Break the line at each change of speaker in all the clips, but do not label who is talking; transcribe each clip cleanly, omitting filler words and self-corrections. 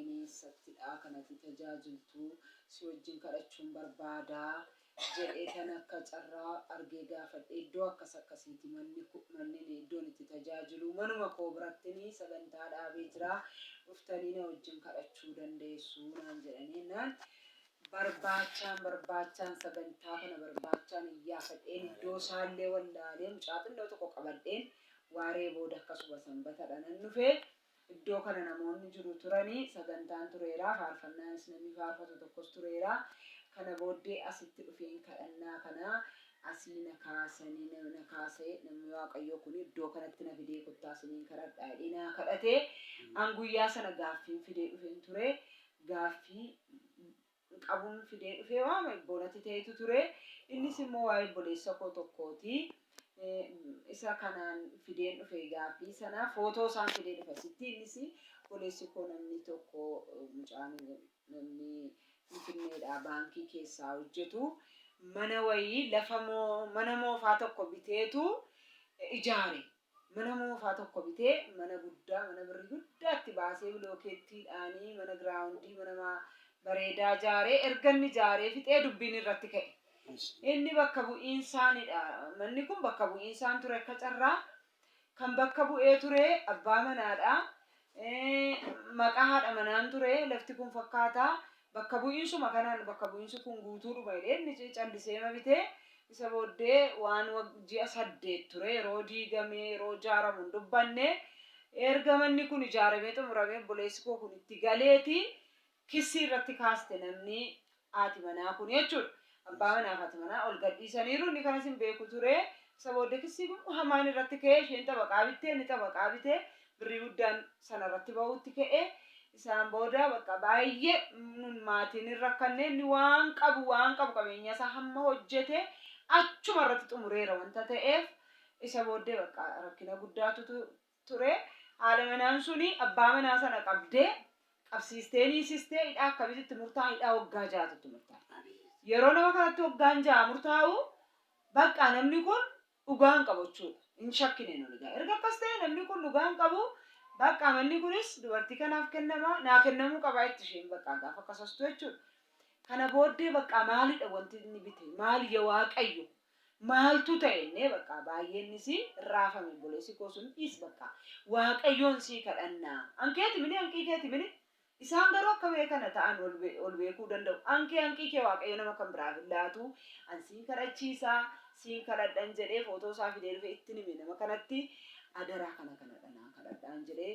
dhufeen eessattidha kanati tajaajiltu si wajjin kadhachuun barbaada jedhee tan akka carraa argee gaafadhe. Iddoo akkas akkasiiti manni manni iddoon itti tajaajilu manuma koo birattini sagantaa dhaabee jira, dhuftanii na wajjin kadhachuu dandeessu naan jedhanii naan barbaachaan barbaachaan sagantaa kana barbaachaan iyyaafadheen iddoo isaallee wallaalee mucaa xinnoo tokko qabadheen waaree booda akkasuma sanbatadha nan dhufe. Iddoo kana namoonni jiru turanii, sagantaan tureera, faarfannaanis namni faarfatu tokkos tureera. Kana booddee asitti dhufeen kadhannaa kana asii na kaasanii na kaasee namni Waaqayyoo kun iddoo kanatti na fidee kottaa isiniin kadhadhaa jedhee naa kadhate. An guyyaa sana gaaffiin fidee dhufeen ture. Gaaffii qabuun fidee dhufee waama ibboonatti ta'etu ture. Innis immoo waa'ee obboleessa koo tokkooti. Isa kanaan fideen dhufe gaaffii sana footoo isaan fidee dhufe asitti. Innis obboleessi koo namni tokko mucaan namni Finfinneedhaa baankii keessaa hojjetu mana wayii lafa moo mana moofaa tokko biteetu ijaare. Mana moofaa tokko bitee mana guddaa mana birrii guddaa itti baasee bilookeettiidhaanii mana giraawundii mana bareedaa ijaaree erga inni ijaaree fixee dubbiin irratti ka'e. Inni bakka bu'iinsaanidha. Manni kun bakka bu'iinsaan ture akka carraa. Kan bakka bu'ee ture abbaa manaadha. Maqaa haadha manaan ture lafti kun fakkaata. Bakka bu'iinsuma kanaan bakka bu'iinsi kun guutuudhuma jedhee inni calliseema bitee isa booddee waan ji'a 8 ture yeroo diigamee yeroo ijaaramu hin dubbanne. Erga manni kun ijaaramee xumuramee obboleessi koo kun itti galeeti kissii irratti kaaste namni haati manaa kun jechuudha. Abbaa manaa fi haati manaa ol gadhiisaniiru inni kanas hin beeku ture. Isa booddee kissii hamaan irratti ka'ee isheen xabaqaa bittee inni xabaqaa bitee birrii guddaan sana irratti ba'uutti ka'e. Isaan booda bakka baay'ee nun maatiin hin rakkanne inni waan qabu waan qabu qabeenya isaa hamma hojjete achuma irratti xumureera wanta ta'eef isa booddee bakka rakkina guddaatu ture. Haadha manaan suni abbaa manaa sana qabdee qabsiistee niisistee hidhaa akkamitti itti murtaa'a? Hidhaa waggaa ja'atu itti murtaa'a. Yeroo nama kanatti waggaan 6 murtaa'u bakka namni kun dhugaa hin qabu jechuudha. Hin shakkine nun egaa. Erga akkas ta'e namni kun dhugaa hin qabu bakka manni kunis dubartii kanaaf kennama naa kennamuu qaba itti isheen bakka gaafa akkasastu jechuudha. Kana booddee bakka maalidha wanti inni bite maali ya Waaqayyo Maaltu ta'e jennee bakka baay'ee innis raafame obboleessi koo sun dhiis bakka Waaqayyoon sii kadhannaa. Ankeeti mini hanqii keeti mini isaan garuu akka beekana ta'an ol beekuu danda'u. Ankee hanqii kee Waaqayyo nama kan biraaf hin laatu. An siin kadhachiisa siin kadhadhan jedhee footoo isaa fidee dhufe ittin hime nama kanatti adaraa kana kanadha naa kadhadhaan jedhee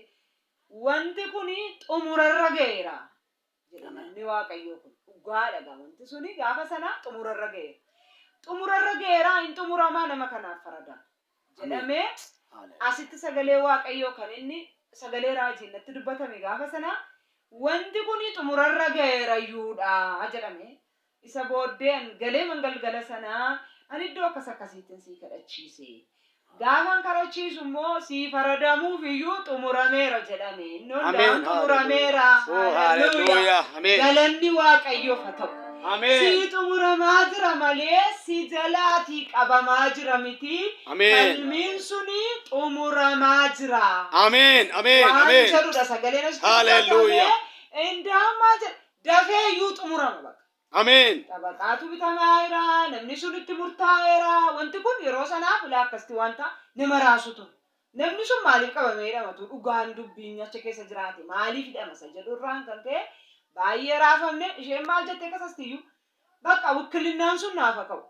wanti kun xumurarra ga'eera. jedhe namni Waaqayyoo kun. Dhugaadha gaa wanti suni gaafa sana xumurarra ga'eera. Xumurarra ga'eera hin xumuramaa nama kanaaf faradama. Jedhamee asitti sagalee Waaqayyoo kan inni sagalee raajiin natti dubbatame gaafa sana wanti kun xumurarra ga'eera iyyuudha jedhame. Isa booddee an galee man galgala sanaa an iddoo akkas akkasiittin sii kadhachiise. Gaafan kadhachiisu immoo sii faradamuuf iyyuu xumurameera jedhame. Inni
Ameen.
hundaan xumurameera.
Oh, hallelujah. Ameen.
Galanni Waaqayyoof haa ta'u.
Ameen.
Sii xumuramaa jira malee si jalaatii qabamaa jira miti.
Ameen.
Falmiin suni xumuramaa jira.
Ameen. Ameen.
Waan
Ameen.
jedhudha sagaleen asitti
Hallelujah.
dubbatame. Indaammaa jedha. Dafee iyyuu xumurama baqa.
Ameen.
Xabaqaatu bitamaa jira, namni sun itti murtaa'eera. Wanti kun yeroo sanaaf ilaa akkasitti wanta nama raasu ture. Namni sun maaliif qabamee hidhamatu dhugaan dubbiin achi keessa jiraate maaliif hidhama isa jedhu irraan kan ka'e baay'ee raafamne isheen maal jettee kasastiyyuu bakka wukkilinnaan sun naaf haa ka'u.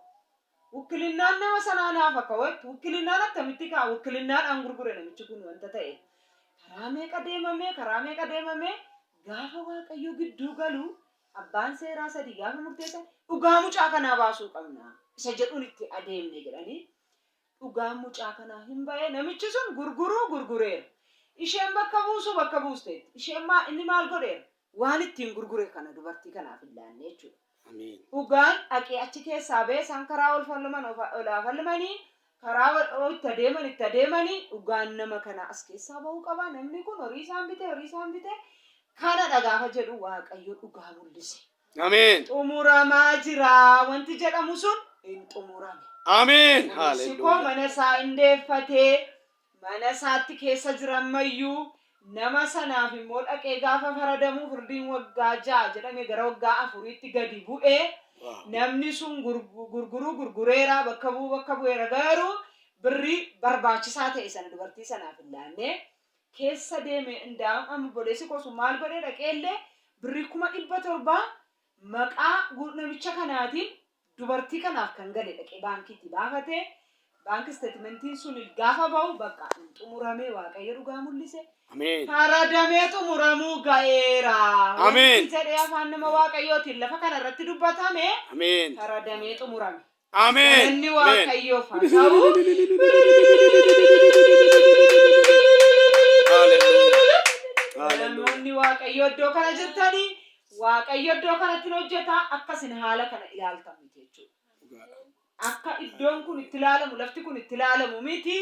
Wukkilinnaan nama sanaa naaf haa ka'u jettu. Wukkilinnaan attamitti ka'a? Wukkilinnaadhaan gurgure namichi kun wanta ta'e. Karaa meeqa deemamee karaa meeqa deemamee Gaafa Waaqayyo gidduu galu abbaan seeraa sadii gaafa murteessan dhugaa mucaa kanaa baasuu qabna isa jedhuun itti adeemne jedhanii dhugaan mucaa kanaa hin ba'e namichi sun gurguruu gurgureera. Isheen bakka buusuu bakka buusteetti. Isheen maa inni maal godheera? Waan ittiin gurgure kana dubartii kanaaf hin laanne jechuudha.
Ameen.
Dhugaan dhaqee achi keessaa ba'e isaan karaa ol falman ol haa falmanii karaa ol itti adeeman itti adeemanii dhugaan nama kanaa as keessaa ba'uu qaba namni kun horii isaan bite horii isaan bite kanadha gaafa jedhu Waaqayyo dhugaa mul'ise.
Ameen.
Xumuramaa jira wanti jedhamu sun hin xumurame.
Ameen.
Obboleessi koo
Hallelujah.
mana isaa hin deeffatee mana isaatti keessa jira ammayyuu Nama sanaaf immoo dhaqee gaafa faradamuu firdiin waggaa 6 jedhame gara waggaa 4tti gadi bu'e. Namni sun gurguruu gurgureera, bakka bu'uu bakka bu'eera, garuu birrii barbaachisaa ta'e sana dubartii sanaaf hin laanne. Keessa deeme indaa'am amma obboleessi koo sun maal godhee dhaqee illee birrii 700,000 maqaa namicha kanaatiin dubartii kanaaf kan gale dhaqee baankiitti baafate. Baanki isteetimentiin sun gaafa ba'u bakka hin xumuramee Waaqayyo dhugaa mul'ise.
Ameen.
Faradamee xumuramuu ga'eera.
Ameen.
Wanti jedhee afaan nama Waaqayyootiin lafa kana irratti dubbatame
Ameen.
faradamee xumurame.
Ameen.
Galanni
Ameen.
Waaqayyoof haa ta'u.
Hallelujah. Hallelujah.
Namoonni Waaqayyo iddoo kana jirtanii, Waaqayyo iddoo kanatti hojjeta, akkasin haala kana ilaaltan miti jechuudha. Akka iddoon kun itti ilaalamu, lafti kun itti ilaalamu miti.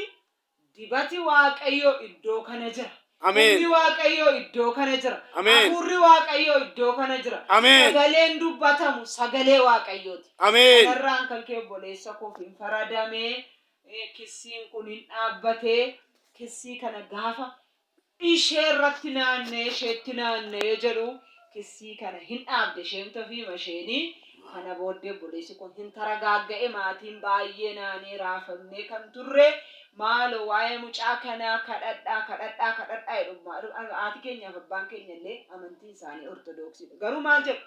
Dibati Waaqayyo iddoo kana jira.
Ameen.
Humni Waaqayyoo iddoo kana jira.
Ameen.
Hafuurri Waaqayyoo iddoo kana jira.
Ameen.
Sagaleen dubbatamu sagalee Waaqayyooti.
Ameen.
Kanarraan kan kee obboleessa koof hin faradamee, kissiin kun hin dhaabbatee, kissii kana gaafa ishee irratti naanna'ee isheetti naanna'ee jedhu kissii kana hin dhaabde isheen ofiima isheenii. Kana booddee obboleessi kun hin taragaagga'e. Maatiin baay'ee naanee raafamnee kan turre, maaloo waa'ee mucaa kanaa kadhadhaa, kadhadhaa, kadhadhaa jedhu. Haati keenyaaf abbaan keenya illee amantiin isaanii Ortodoksiidha, garuu maal jedhu,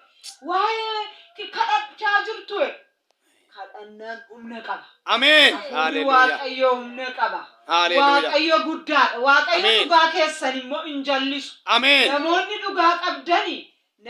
waa'ee kadhachaa jirtu jedhu. Kadhannaan humna qaba.
Ameen.
Hafuurri
Hallelujah.
Waaqayyoo humna qaba.
Hallelujah.
Waaqayyo guddaadha. Waaqayyo
Ameen.
dhugaa keessan immoo hin jallisu.
Ameen.
Namoonni dhugaa qabdani,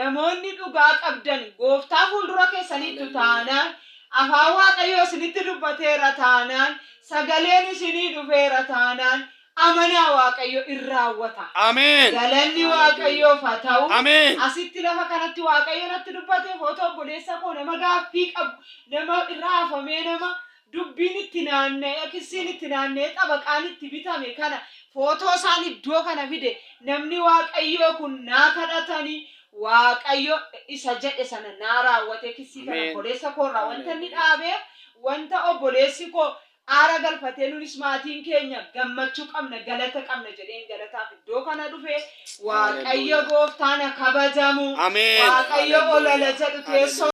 namoonni dhugaa qabdan, gooftaa fuuldura keessaniittu taanaan, afaan Waaqayyoo isinitti dubbateera taanaan, sagaleen isinii dhufeera taanaan, amanaa, Waaqayyo in raawwata.
Ameen.
Galanni Waaqayyoof haa ta'u.
Ameen.
Asitti lafa kanatti Waaqayyo natti dubbate, footoo obboleessa koo, nama gaaffii qabu, nama raafamee, nama dubbiin itti naanna'ee, kissiin itti naanna'ee, xabaqaan itti bitame kana footoo isaan iddoo kana fide, namni Waaqayyoo kun naa kadhatanii, Waaqayyo isa jedhe sana naa raawwate. Kissii kana
Ameen.
obboleessa koo irraa wanta inni dhaabeef, wanta obboleessi koo aara galfatee, nunis maatiin keenya gammachuu qabna, galata qabna jedheen galataaf iddoo kana dhufe. Waaqayyo
Hallelujah.
gooftaan haa kabajamu.
Ameen.
Waaqayyo olala
Hallelujah.
jedhu teessoo